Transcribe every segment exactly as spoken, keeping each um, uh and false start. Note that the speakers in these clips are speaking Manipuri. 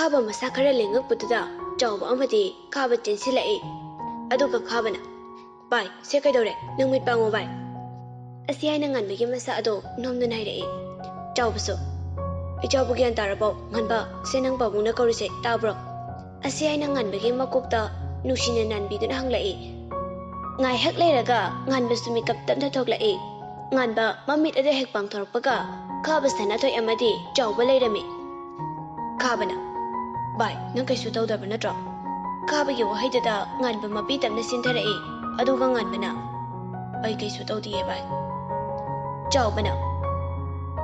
ꯈꯥꯕ ꯃꯁꯥ ꯈꯔ ꯂꯦꯡꯉꯛꯄꯗꯨꯗ ꯆꯥꯎꯕ ꯑꯃꯗꯤ ꯈꯥꯕ ꯆꯦꯟꯁꯤꯜꯂꯛꯏ꯫ ꯑꯗꯨꯒ ꯈꯥꯕꯅ, "ꯚꯥꯏ, ꯁꯦ ꯀꯩꯗꯧꯔꯦ? ꯅꯪ ꯃꯤꯠ ꯄꯥꯡꯉꯣ ꯚꯥꯏ"꯫ ꯑꯁꯤ ꯍꯥꯏꯅ ꯉꯥꯟꯕꯒꯤ ꯃꯁꯥ ꯑꯗꯣ ꯅꯣꯝꯗꯨꯅ ꯍꯥꯏꯔꯛꯏ꯫ ꯆꯥꯎꯕꯁꯨ, "ꯏꯆꯥꯕꯨ ꯒ꯭ꯌꯥꯟ ꯇꯥꯔꯕꯣ? ꯉꯥꯟꯕ, ꯁꯦ ꯅꯪ ꯄꯥꯕꯨꯡꯅ ꯀꯧꯔꯤꯁꯦ ꯇꯥꯕ꯭ꯔꯣ?" ꯑꯁꯤ ꯍꯥꯏꯅ ꯉꯥꯟꯕꯒꯤ ꯃꯀꯣꯛꯇ ꯅꯨꯡꯁꯤꯅ ꯅꯥꯟꯕꯤꯗꯨꯅ ꯍꯪꯂꯛꯏ꯫ ꯉꯥꯏꯍꯥꯛ ꯂꯩꯔꯒ ꯉꯥꯟꯕꯁꯨ ꯃꯤꯀꯞ ꯇꯞꯅ ꯊꯣꯛꯂꯛꯏ꯫ ꯉꯥꯟꯕ ꯃꯃꯤꯠ ꯑꯗꯨ ꯍꯦꯛ ꯄꯥꯡꯊꯣꯔꯛꯄꯒ ꯈꯥꯕ ꯁꯅꯥꯊꯣꯏ ꯑꯃꯗꯤ ꯆꯥꯎꯕ ꯂꯩꯔꯝꯃꯤ꯫ ꯈꯥꯕꯅ, "ꯚꯥꯏ, ꯅꯪ ꯀꯩꯁꯨ ꯇꯧꯗꯕ ꯅꯠꯇ꯭ꯔꯣ?" ꯈꯥꯕꯒꯤ ꯋꯥꯍꯩꯗꯨꯗ ꯉꯥꯟꯕ ꯃꯄꯤ ꯇꯞꯅ ꯆꯤꯟꯊꯔꯛꯏ꯫ ꯑꯗꯨꯒ ꯉꯥꯟꯕꯅ, "ꯑꯩ ꯀꯩꯁꯨ ꯇꯧꯗꯤꯌꯦ ꯚꯥꯏ"꯫ ꯆꯥꯎꯕꯅ,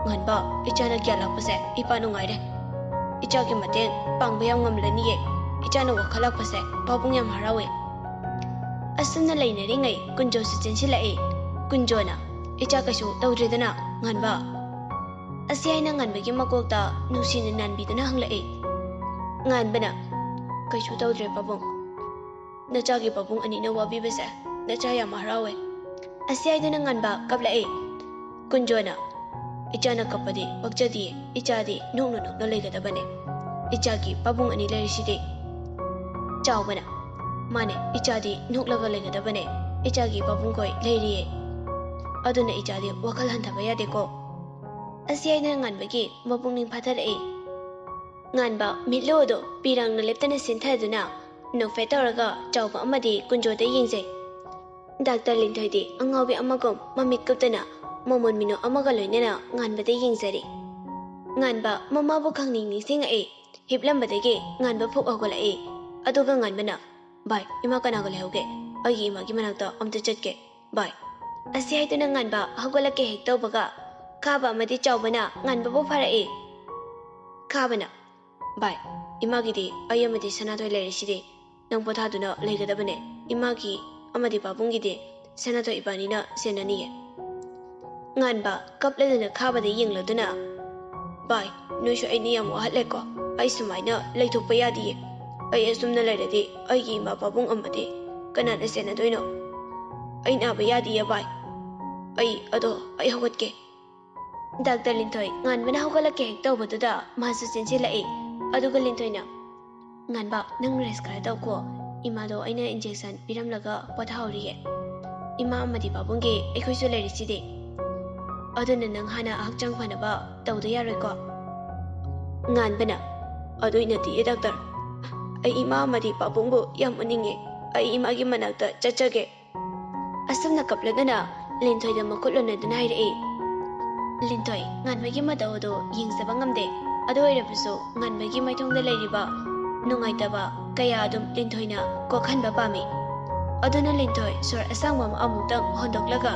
"ꯉꯥꯟꯕ, ꯏꯆꯥꯅ ꯒ꯭ꯌꯥꯟ ꯂꯥꯛꯄꯁꯦ ꯏꯄꯥ ꯅꯨꯡꯉꯥꯏꯔꯦ꯫ ꯏꯆꯥꯒꯤ ꯃꯇꯦꯡ ꯄꯥꯡꯕ ꯌꯥꯝ ꯉꯝꯂꯅꯤꯌꯦ꯫ ꯏꯆꯥꯅ ꯋꯥꯈꯜ ꯂꯥꯛꯄꯁꯦ ꯄꯥꯕꯨꯡ ꯌꯥꯝ ꯍꯔꯥꯎꯋꯦ"꯫ ꯑꯁꯨꯝꯅ ꯂꯩꯅꯔꯤꯉꯩ ꯀꯨꯟꯖꯣꯁꯨ ꯆꯦꯟꯁꯤꯜꯂꯛꯏ꯫ ꯀꯨꯟꯖꯣꯅ, "ꯏꯆꯥ ꯀꯩꯁꯨ ꯇꯧꯗ꯭ꯔꯦꯗꯅ, ꯉꯥꯟꯕ?" ꯑꯁꯤ ꯍꯥꯏꯅ ꯉꯥꯟꯕꯒꯤ ꯃꯀꯣꯛꯇ ꯅꯨꯡꯁꯤꯅ ꯅꯥꯟꯕꯤꯗꯨꯅ ꯍꯪꯂꯛꯏ꯫ ꯉꯥꯟꯕꯅ, "ꯀꯩꯁꯨ ꯇꯧꯗ꯭ꯔꯦ ꯄꯥꯕꯨꯡ꯫ ꯅꯆꯥꯒꯤ ꯄꯥꯕꯨꯡ ꯑꯅꯤꯅ ꯋꯥꯕꯤꯕꯁꯦ ꯅꯆꯥ ꯌꯥꯝ ꯍꯔꯥꯎꯋꯦ"꯫ ꯑꯁꯤ ꯍꯥꯏꯗꯨꯅ ꯉꯥꯟꯕ ꯀꯞꯂꯛꯏ꯫ ꯀꯨꯟꯖꯣꯅ, "ꯏꯆꯥꯅ ꯀꯞꯄꯗꯤ ꯄꯛꯆꯗꯤꯌꯦ, ꯏꯆꯥꯗꯤ ꯅꯣꯛꯅ ꯅꯣꯛꯅ ꯂꯩꯒꯗꯕꯅꯦ꯫ ꯏꯆꯥꯒꯤ ꯄꯥꯕꯨꯡ ꯑꯅꯤ ꯂꯩꯔꯤꯁꯤꯗꯤ"꯫ ꯆꯥꯎꯕꯅ, "ꯃꯥꯅꯦ, ꯏꯆꯥꯗꯤ ꯅꯣꯛꯂꯒ ꯂꯩꯒꯗꯕꯅꯦ꯫ ꯏꯆꯥꯒꯤ ꯄꯥꯕꯨꯡꯈꯣꯏ ꯂꯩꯔꯤꯌꯦ꯫ ꯑꯗꯨꯅ ꯏꯆꯥꯗꯤ ꯋꯥꯈꯜ ꯍꯟꯊꯕ ꯌꯥꯗꯦꯀꯣ"꯫ ꯑꯁꯤ ꯍꯥꯏꯗꯨꯅ ꯉꯥꯟꯕꯒꯤ ꯃꯄꯨꯛꯅꯤꯡ ꯐꯥꯊꯔꯛꯏ꯫ ꯉꯥꯟꯕ ꯃꯤꯠꯂꯨ ꯑꯗꯨ ꯄꯤꯔꯥꯡꯅ ꯂꯦꯞꯇꯅ ꯆꯤꯟꯊꯗꯨꯅ ꯅꯣꯛꯐꯦꯠ ꯇꯧꯔꯒ ꯆꯥꯎꯕ ꯑꯃꯗꯤ ꯀꯨꯟꯖꯣꯗ ꯌꯦꯡꯖꯩ꯫ ꯗꯥꯛꯇꯔ ꯂꯤꯟꯊꯣꯏꯗꯤ ꯑꯉꯥꯎꯕꯤ ꯑꯃꯒꯨꯝ ꯃꯃꯤꯠ ꯀꯨꯞꯇꯅ ꯃꯃꯣꯟ ꯃꯤꯅꯣꯛ ꯑꯃꯒ ꯂꯣꯏꯅꯅ ꯉꯥꯟꯕꯗ ꯌꯦꯡꯖꯔꯤ꯫ ꯉꯥꯟꯕ ꯃꯃꯥꯕꯨ ꯈꯪꯅꯤꯡ ꯅꯤꯡꯁꯤꯡꯉꯛꯏ꯫ ꯍꯤꯞꯂꯝꯕꯗꯒꯤ ꯉꯥꯟꯕ ꯐꯨꯛ ꯍꯧꯒꯠꯂꯛꯏ꯫ ꯑꯗꯨꯒ ꯉꯥꯟꯕꯅ, "ꯚꯥꯏ, ꯏꯃꯥ ꯀꯅꯥꯒ ꯂꯩꯍꯧꯒꯦ? ꯑꯩꯒꯤ ꯏꯃꯥꯒꯤ ꯃꯅꯥꯛꯇ ꯑꯝꯇ ꯆꯠꯀꯦ, ꯚꯥꯏ"꯫ ꯑꯁꯤ ꯍꯥꯏꯗꯨꯅ ꯉꯥꯟꯕ ꯍꯧꯒꯠꯂꯛꯀꯦ ꯍꯦꯛ ꯇꯧꯕꯒ ꯈꯥꯕ ꯑꯃꯗꯤ ꯆꯥꯎꯕꯅ ꯉꯥꯟꯕꯕꯨ ꯐꯥꯔꯛꯏ꯫ ꯈꯥꯕꯅ, "ꯚꯥꯏ, ꯏꯃꯥꯒꯤꯗꯤ ꯑꯩ ꯑꯃꯗꯤ ꯁꯅꯥꯊꯣꯏ ꯂꯩꯔꯤꯁꯤꯗꯤ꯫ ꯅꯪ ꯄꯣꯊꯥꯗꯨꯅ ꯂꯩꯒꯗꯕꯅꯦ꯫ ꯏꯃꯥꯒꯤ ꯑꯃꯗꯤ ꯄꯥꯕꯨꯡꯒꯤꯗꯤ ꯁꯅꯥꯊꯣꯏ ꯏꯕꯥꯅꯤꯅ ꯁꯦꯟꯅꯅꯤꯌꯦ"꯫ ꯉꯥꯟꯕ ꯀꯞꯂꯗꯨꯅ ꯈꯥꯕꯗ ꯌꯦꯡꯂꯗꯨꯅ, "ꯚꯥꯏ, ꯅꯣꯏꯁꯨ ꯑꯩꯅ ꯌꯥꯝ ꯋꯥꯍꯜꯂꯦꯀꯣ꯫ ꯑꯩ ꯁꯨꯃꯥꯏꯅ ꯂꯩꯊꯣꯛꯄ ꯌꯥꯗꯤꯌꯦ꯫ ꯑꯩ ꯑꯁꯨꯝꯅ ꯂꯩꯔꯗꯤ ꯑꯩꯒꯤ ꯏꯃꯥ ꯄꯥꯕꯨꯡ ꯑꯃꯗꯤ ꯀꯅꯥꯅ ꯁꯦꯟꯅꯗꯣꯏꯅꯣ? ꯑꯩ ꯅꯥꯕ ꯌꯥꯗꯤꯌꯦ ꯚꯥꯏ꯫ ꯑꯩ, ꯑꯗꯣ, ꯑꯩ ꯍꯧꯒꯠꯀꯦ"꯫ ꯗꯥꯛꯇꯔ ꯂꯤꯟꯊꯣꯏ ꯉꯥꯟꯕꯅ ꯍꯧꯒꯠꯂꯛꯀꯦ ꯍꯦꯛ ꯇꯧꯕꯗꯨꯗ ꯃꯥꯁꯨ ꯆꯦꯟꯁꯤꯜꯂꯛꯏ꯫ ꯑꯗꯨꯒ ꯂꯤꯟꯊꯣꯏꯅ, "ꯉꯥꯟꯕ, ꯅꯪ rest ꯈꯔ ꯇꯧꯀꯣ꯫ ꯏꯃꯥꯗꯣ ꯑꯩꯅ injection ꯄꯤꯔꯝꯂꯒ ꯄꯣꯊꯥꯍꯧꯔꯤꯌꯦ꯫ ꯏꯃꯥ ꯑꯃꯗꯤ ꯄꯥꯕꯨꯡꯒꯤ ꯑꯩꯈꯣꯏꯁꯨ ꯂꯩꯔꯤꯁꯤꯗꯤ꯫ ꯑꯗꯨꯅ ꯅꯪ ꯍꯥꯟꯅ ꯍꯛꯆꯥꯡ ꯐꯅꯕ ꯇꯧꯗ ꯌꯥꯔꯣꯏꯀꯣ?" ꯉꯥꯟꯕꯅ, "ꯑꯗꯨꯏ ꯅꯠꯇꯤꯌꯦ ꯗꯥꯛꯇꯔ꯫ ꯑꯩ ꯏꯃꯥ ꯑꯃꯗꯤ ꯄꯥꯕꯨꯡꯕꯨ ꯌꯥꯝ ꯎꯅꯤꯡꯉꯦ꯫ ꯑꯩ ꯏꯃꯥꯒꯤ ꯃꯅꯥꯛꯇ ꯆꯠꯆꯒꯦ꯫" ꯑꯁꯨꯝꯅ ꯀꯞꯂꯗꯨꯅ ꯂꯤꯟꯊꯣꯏꯗ ꯃꯈꯨꯠ ꯂꯣꯟꯅꯗꯨꯅ ꯍꯥꯏꯔꯛꯏ꯫ ꯂꯤꯟꯊꯣꯏ ꯉꯥꯟꯕꯒꯤ ꯃꯇꯧ ꯑꯗꯨ ꯌꯦꯡꯖꯕ ꯉꯝꯗꯦ꯫ ꯑꯗꯨ ꯑꯣꯏꯔꯕꯁꯨ ꯉꯥꯟꯕꯒꯤ ꯃꯥꯏꯊꯣꯡꯗ ꯂꯩꯔꯤꯕ ꯅꯨꯡꯉꯥꯏꯇꯕ ꯀꯌꯥ ꯑꯗꯨꯝ ꯂꯤꯟꯊꯣꯏꯅ ꯀꯣꯛꯍꯟꯕ ꯄꯥꯝꯃꯤ꯫ ꯑꯗꯨꯅ ꯂꯤꯟꯊꯣꯏ ꯁꯣꯔ ꯑꯁꯥꯡꯕ ꯑꯃ ꯑꯃꯨꯛꯇꯪ ꯍꯣꯟꯗꯣꯛꯂꯒ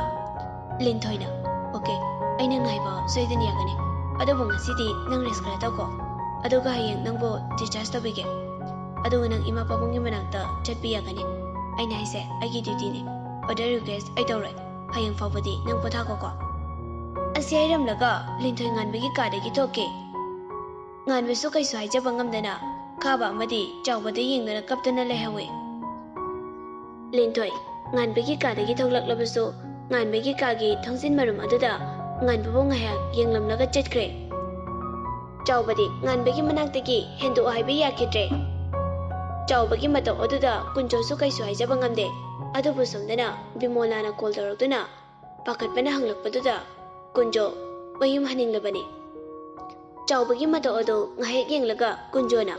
ꯂꯤꯟꯊꯣꯏꯅ, "Okay, ꯑꯩꯅ ꯉꯥꯏꯕ ꯁꯣꯏꯗꯅ ꯌꯥꯒꯅꯤ꯫ ꯑꯗꯨꯕꯨ ꯉꯁꯤꯗꯤ ꯅꯪ rest ꯈꯔ ꯇꯧꯀꯣ꯫ ꯑꯗꯨꯒ ꯍꯌꯦꯡ ꯅꯪꯕꯨ discharge ꯇꯧꯕꯤꯒꯦ꯫ ꯑꯗꯨꯒ ꯅꯪ ꯏꯃꯥ ꯄꯥꯕꯨꯡꯒꯤ ꯃꯅꯥꯛꯇ ꯆꯠꯄ ꯌꯥꯒꯅꯤ꯫ ꯑꯩꯅ ꯍꯥꯏꯁꯦ ꯑꯩꯒꯤ dutyꯅꯦ꯫ Other request ꯑꯩ ꯇꯧꯔꯣꯏ꯫ ꯍꯌꯦꯡ ꯐꯥꯎꯕꯗꯤ ꯅꯪ ꯄꯣꯊꯥꯈꯣꯀꯣ꯫" ꯑꯁꯤ ꯍꯥꯏꯔꯝꯂꯒ ꯂꯤꯟꯊꯣꯏ ꯉꯥꯟꯕꯒꯤ ꯀꯥꯗꯒꯤ ꯊꯣꯛꯈꯤ꯫ ꯉꯥꯟꯕꯁꯨ ꯀꯩꯁꯨ ꯍꯥꯏꯖꯕ ꯉꯝꯗꯅ ꯈꯥꯕ ꯑꯃꯗꯤ ꯆꯥꯎꯕꯗ ꯌꯦꯡꯗꯨꯅ ꯀꯞꯇꯨꯅ ꯂꯩꯍꯧꯋꯤ꯫ ꯂꯤꯟꯊꯣꯏ ꯉꯥꯟꯕꯒꯤ ꯀꯥꯗꯒꯤ ꯊꯣꯛꯂꯛꯂꯕꯁꯨ ꯉꯥꯟꯕꯒꯤ ꯀꯥꯒꯤ ꯊꯣꯡꯖꯤꯟ ꯃꯔꯨꯝ ꯑꯗꯨꯗ ꯉꯥꯟꯕꯕꯨ ꯉꯥꯏꯍꯥꯛ ꯌꯦꯡꯂꯝꯂꯒ ꯆꯠꯈ꯭ꯔꯦ꯫ ꯆꯥꯎꯕꯗꯤ ꯉꯥꯟꯕꯒꯤ ꯃꯅꯥꯛꯇꯒꯤ ꯍꯦꯟꯗꯣꯛꯑꯣ ꯍꯥꯏꯕ ꯌꯥꯈꯤꯗ꯭ꯔꯦ꯫ ꯆꯥꯎꯕꯒꯤ ꯃꯇꯧ ꯑꯗꯨꯗ ꯀꯨꯟꯖꯣꯁꯨ ꯀꯩꯁꯨ ꯍꯥꯏꯖꯕ ꯉꯝꯗꯦ꯫ ꯑꯗꯨꯕꯨ ꯁꯣꯝꯗꯅ ꯕꯤꯃꯣꯂꯥꯅ call ꯇꯧꯔꯛꯇꯨꯅ ꯄꯥꯈꯠꯄꯅ ꯍꯪꯂꯛꯄꯗꯨꯗ ꯀꯨꯟꯖꯣ ꯃꯌꯨꯝ ꯍꯟꯅꯤꯡꯂꯕꯅꯤ꯫ ꯆꯥꯎꯕꯒꯤ ꯃꯇꯧ ꯑꯗꯨ ꯉꯥꯏꯍꯥꯛ ꯌꯦꯡꯂꯒ ꯀꯨꯟꯖꯣꯅ,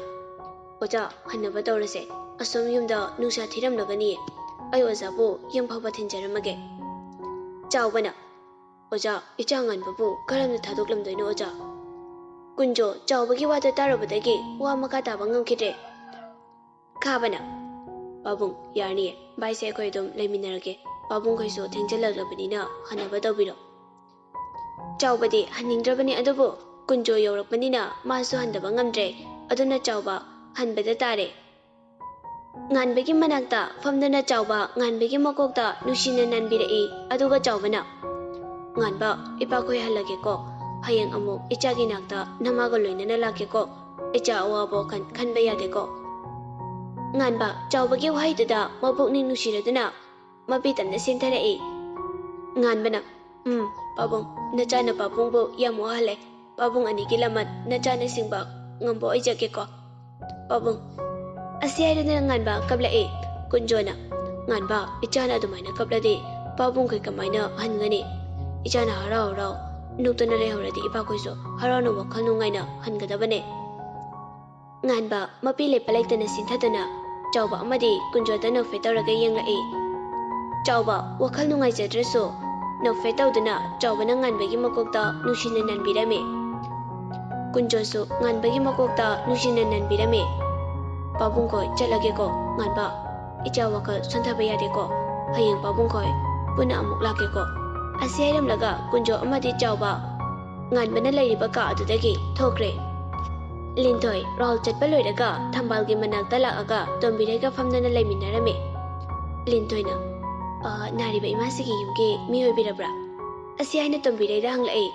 "ꯑꯣꯖꯥ, ꯍꯟꯅꯕ ꯇꯧꯔꯁꯦ꯫ ꯑꯁꯣꯝ ꯌꯨꯝꯗ ꯅꯨꯡꯁꯥ ꯊꯤꯔꯝꯂꯒꯅꯤ꯫ ꯑꯩ ꯑꯣꯖꯥꯕꯨ ꯌꯨꯝ ꯐꯥꯎꯕ ꯊꯤꯟꯖꯔꯝꯃꯒꯦ꯫" ꯆꯥꯎꯕꯅ, "ꯑꯣꯖꯥ, ꯏꯆꯥ ꯉꯥꯟꯕꯕꯨ ꯀꯔꯝꯅ ꯊꯥꯗꯣꯛꯂꯝꯗꯣꯏꯅꯣ ꯑꯣꯖꯥ?" ꯀꯨꯟꯖꯣ ꯆꯥꯎꯕꯒꯤ ꯋꯥꯗꯨ ꯇꯥꯔꯨꯕꯗꯒꯤ ꯋꯥ ꯃꯈꯥ ꯇꯥꯕ ꯉꯝꯈꯤꯗ꯭ꯔꯦ꯫ ꯈꯥꯕꯅ, "ꯄꯥꯕꯨꯡ, ꯌꯥꯔꯅꯤꯌꯦ, ꯚꯥꯏꯁꯦ ꯑꯩꯈꯣꯏ ꯑꯗꯨꯝ ꯂꯩꯃꯤꯟꯅꯔꯒꯦ꯫ ꯄꯥꯕꯨꯡꯈꯣꯏꯁꯨ ꯊꯦꯡꯖꯤꯜꯂꯛꯂꯕꯅꯤꯅ ꯍꯟꯅꯕ ꯇꯧꯕꯤꯔꯣ꯫" ꯆꯥꯎꯕꯗꯤ ꯍꯟꯅꯤꯡꯗ꯭ꯔꯕꯅꯤ, ꯑꯗꯨꯕꯨ ꯀꯨꯟꯖꯣ ꯌꯧꯔꯛꯄꯅꯤꯅ ꯃꯥꯁꯨ ꯍꯟꯗꯕ ꯉꯝꯗ꯭ꯔꯦ꯫ ꯑꯗꯨꯅ ꯆꯥꯎꯕ ꯍꯟꯕꯗ ꯇꯥꯔꯦ꯫ ꯉꯥꯟꯕꯒꯤ ꯃꯅꯥꯛꯇ ꯐꯝꯗꯨꯅ ꯆꯥꯎꯕ ꯉꯥꯟꯕꯒꯤ ꯃꯀꯣꯛꯇ ꯅꯨꯡꯁꯤꯅ ꯅꯥꯟꯕꯤꯔꯛꯏ꯫ ꯑꯗꯨꯒ ꯆꯥꯎꯕꯅ, "ꯉꯥꯟꯕ, ꯏꯄꯥꯈꯣꯏ ꯍꯜꯂꯒꯦꯀꯣ꯫ ꯍꯌꯦꯡ ꯑꯃꯨꯛ ꯏꯆꯥꯒꯤ ꯅꯥꯛꯇ ꯅꯃꯥꯒ ꯂꯣꯏꯅꯅ ꯂꯥꯛꯀꯦꯀꯣ꯫ ꯏꯆꯥ ꯑꯋꯥꯕ ꯋꯥꯈꯜ ꯈꯟꯕ ꯌꯥꯗꯦꯀꯣ꯫" ꯉꯥꯟꯕ ꯆꯥꯎꯕꯒꯤ ꯋꯥꯍꯩꯗꯨꯗ ꯃꯄꯨꯛꯅꯤꯡ ꯅꯨꯡꯁꯤꯔꯗꯨꯅ ꯃꯄꯤ ꯇꯝꯅ ꯁꯦꯟꯊꯔꯛꯏ꯫ ꯉꯥꯟꯕꯅ, "ꯎꯝ, ꯄꯥꯕꯨꯡ, ꯅꯆꯥꯅ ꯄꯥꯕꯨꯡꯕꯨ ꯌꯥꯝ ꯋꯥꯍꯜꯂꯦ꯫ ꯄꯥꯕꯨꯡ ꯑꯅꯤꯒꯤ ꯂꯃꯟ ꯅꯆꯥꯅ ꯁꯤꯡꯕ ꯉꯝꯕ ꯑꯣꯏꯖꯒꯦꯀꯣ ꯄꯥꯕꯨꯡ꯫ ꯑꯁꯤ ꯍꯥꯏꯔꯗꯨꯅ ꯉꯥꯟꯕ ꯀꯞꯂꯛꯏ꯫ ꯀꯨꯟꯖꯣꯅ, "ꯉꯥꯟꯕ, ꯏꯆꯥꯅ ꯑꯗꯨꯃꯥꯏꯅ ꯀꯞꯂꯗꯤ ꯄꯥꯕꯨꯡꯈꯣꯏ ꯀꯃꯥꯏꯅ ꯍꯟꯒꯅꯤ? ꯏꯆꯥꯅ ꯍꯔꯥꯎ ꯍꯔꯥꯎ ꯅꯣꯛꯇꯅ ꯂꯩꯍꯧꯔꯗꯤ ꯏꯄꯥꯈꯣꯏꯁꯨ ꯍꯔꯥꯎꯅ ꯋꯥꯈꯜ ꯅꯨꯡꯉꯥꯏꯅ ꯍꯟꯒꯗꯕꯅꯦ"꯫ ꯉꯥꯟꯕ ꯃꯄꯤ ꯂꯩꯄ ꯂꯩꯇꯅ ꯁꯤꯟꯊꯗꯨꯅ ꯆꯥꯎꯕ ꯑꯃꯗꯤ ꯀꯨꯟꯖꯣꯗ ꯅꯣꯛꯐꯦꯠ ꯇꯧꯔꯒ ꯌꯦꯡꯂꯛꯏ꯫ ꯆꯥꯎꯕ ꯋꯥꯈꯜ ꯅꯨꯡꯉꯥꯏꯖꯗ꯭ꯔꯁꯨ ꯅꯣꯛꯐꯦꯠ ꯇꯧꯗꯨꯅ ꯆꯥꯎꯕꯅ ꯉꯥꯟꯕꯒꯤ ꯃꯀꯣꯛꯇ ꯅꯨꯡꯁꯤꯅ ꯅꯟꯕꯤꯔꯝꯃꯤ꯫ ꯀꯨꯟꯖꯣꯁꯨ ꯉꯥꯟꯕꯒꯤ ꯃꯀꯣꯛꯇ ꯅꯨꯡꯁꯤꯅ ꯅꯟꯕꯤꯔꯝꯃꯤ꯫ "ꯄꯥꯕꯨꯡꯈꯣꯏ ꯆꯠꯂꯒꯦꯀꯣ ꯉꯥꯟꯕ, ꯏꯆꯥ ꯋꯥꯈꯜ ꯁꯣꯟꯊꯕ ꯌꯥꯗꯦꯀꯣ, ꯍꯌꯦꯡ ꯄꯥꯕꯨꯡꯈꯣꯏ ꯄꯨꯟꯅ ꯑꯃꯨꯛ ꯂꯥꯛꯀꯦꯀꯣ"꯫ ꯑꯁꯤ ꯍꯥꯏꯔꯝꯂꯒ ꯀꯨꯟꯖꯣ ꯑꯃꯗꯤ ꯆꯥꯎꯕ ꯉꯥꯟꯕꯅ ꯂꯩꯔꯤꯕ ꯀꯥ ꯑꯗꯨꯗꯒꯤ ꯊꯣꯛꯈ꯭ꯔꯦ꯫ ꯂꯤꯟꯊꯣꯏ ꯔꯥꯎꯜ ꯆꯠꯄ ꯂꯣꯏꯔꯒ ꯊꯝꯕꯥꯜꯒꯤ ꯃꯅꯥꯛꯇ ꯂꯥꯛꯑꯒ ꯇꯣꯝꯕꯤꯔꯩꯒ ꯐꯝꯗꯅ ꯂꯩꯃꯤꯟꯅꯔꯝꯃꯤ꯫ ꯂꯤꯟꯊꯣꯏꯅ, "ꯑ, ꯅꯥꯔꯤꯕ ꯏꯃꯥꯁꯤꯒꯤ ꯌꯨꯝꯒꯤ ꯃꯤ ꯑꯣꯏꯕꯤꯔꯕ꯭ꯔꯥ?" ꯑꯁꯤ ꯍꯥꯏꯅ ꯇꯣꯝꯕꯤꯔꯩꯗ ꯍꯪꯂꯛꯏ꯫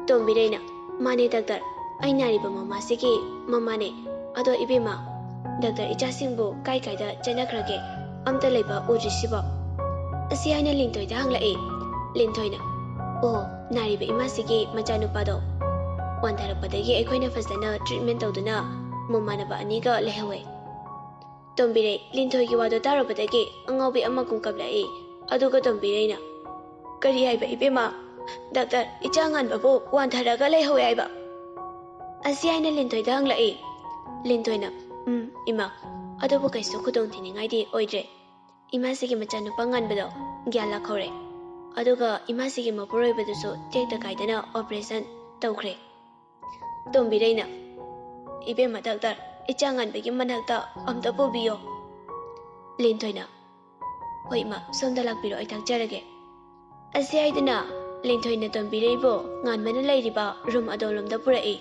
ꯇꯣꯝꯕꯤꯔꯩꯅ, "ꯃꯥꯅꯦ ꯗꯥꯛꯇꯔ, ꯑꯩ ꯅꯥꯔꯤꯕ ꯃꯃꯥꯁꯤꯒꯤ ꯃꯃꯥꯅꯦ꯫ ꯑꯗꯣ ꯏꯕꯦꯝꯃ, ꯗꯥꯛꯇꯔ, ꯏꯆꯥꯁꯤꯡꯕꯨ ꯀꯥꯏ ꯀꯥꯏꯗ ꯆꯠꯅꯈ꯭ꯔꯒꯦ? ꯑꯝꯇ ꯂꯩꯕ ꯎꯗ꯭ꯔꯤꯁꯤꯕꯣ?" ꯑꯁꯤ ꯍꯥꯏꯅ ꯂꯤꯟꯊꯣꯏꯗ ꯍꯪꯂꯛꯏ꯫ ꯂꯤꯟꯊꯣꯏꯅ, "ꯑꯣ, ꯅꯥꯔꯤꯕ ꯏꯃꯥꯁꯤꯒꯤ ꯃꯆꯥꯅꯨꯄꯥꯗꯣ ꯋꯥꯟꯊꯔꯛꯄꯗꯒꯤ ꯑꯩꯈꯣꯏꯅ ꯐꯖꯅ ꯇ꯭ꯔꯤꯠꯃꯦꯟ ꯇꯧꯗꯨꯅ ꯃꯃꯥꯟꯅꯕ ꯑꯅꯤꯒ ꯂꯩꯍꯧꯋꯦ"꯫ ꯇꯣꯝꯕꯤꯔꯩ ꯂꯤꯟꯊꯣꯏꯒꯤ ꯋꯥꯗꯣ ꯇꯥꯔꯨꯕꯗꯒꯤ ꯑꯉꯥꯎꯕꯤ ꯑꯃꯒꯨꯝ ꯀꯞꯂꯛꯏ꯫ ꯑꯗꯨꯒ ꯇꯣꯝꯕꯤꯔꯩꯅ, "ꯀꯔꯤ ꯍꯥꯏꯕ ꯏꯕꯦꯝꯃ? ꯗꯥꯛꯇꯔ, ꯏꯆꯥ ꯉꯥꯟꯕꯕꯨ ꯋꯥꯟꯊꯔꯒ ꯂꯩꯍꯧꯋꯦ ꯍꯥꯏꯕ?" ꯑꯁꯤ ꯍꯥꯏꯅ ꯂꯤꯟꯊꯣꯏꯗ ꯍꯪꯂꯛꯏ꯫ ꯂꯤꯟꯊꯣꯏꯅ, "ꯎꯝ, ꯏꯃꯥ, ꯑꯗꯨꯕꯨ ꯀꯩꯁꯨ ꯈꯨꯗꯣꯡ ꯊꯤꯅꯤꯡꯉꯥꯏꯗꯤ ꯑꯣꯏꯗ꯭ꯔꯦ꯫ ꯏꯃꯥꯁꯤꯒꯤ ꯃꯆꯥꯅꯨꯄꯥ ꯉꯥꯟꯕꯗꯣ ꯒ꯭ꯌꯥꯟ ꯂꯥꯛꯍꯧꯔꯦ꯫ ꯑꯗꯨꯒ ꯏꯃꯥꯁꯤꯒꯤ ꯃꯄꯨꯔꯣꯏꯕꯗꯨꯁꯨ ꯇꯦꯛꯇ ꯀꯥꯏꯗꯅ ꯑꯣꯄꯔꯦꯁꯟ ꯇꯧꯈ꯭ꯔꯦ"꯫ ꯇꯣꯝꯕꯤꯔꯩꯅ, "ꯏꯕꯦꯝꯃ ꯗꯥꯛꯇꯔ, ꯏꯆꯥ ꯉꯥꯟꯕꯒꯤ ꯃꯅꯥꯛꯇ ꯑꯝꯇ ꯄꯨꯕꯤꯌꯣ"꯫ ꯂꯤꯟꯊꯣꯏꯅ, "ꯍꯣꯏ ꯏꯃꯥ, ꯁꯣꯝꯗ ꯂꯥꯛꯄꯤꯔꯣ, ꯑꯩ ꯇꯥꯛꯆꯔꯒꯦ"꯫ ꯑꯁꯤ ꯍꯥꯏꯗꯨꯅ ꯂꯤꯟꯊꯣꯏꯅ ꯇꯣꯝꯕꯤꯔꯩꯕꯨ ꯉꯥꯟꯕꯅ ꯂꯩꯔꯤꯕ ꯔꯨꯝ ꯑꯗꯣꯝꯂꯣꯝꯗ ꯄꯨꯔꯛꯏ꯫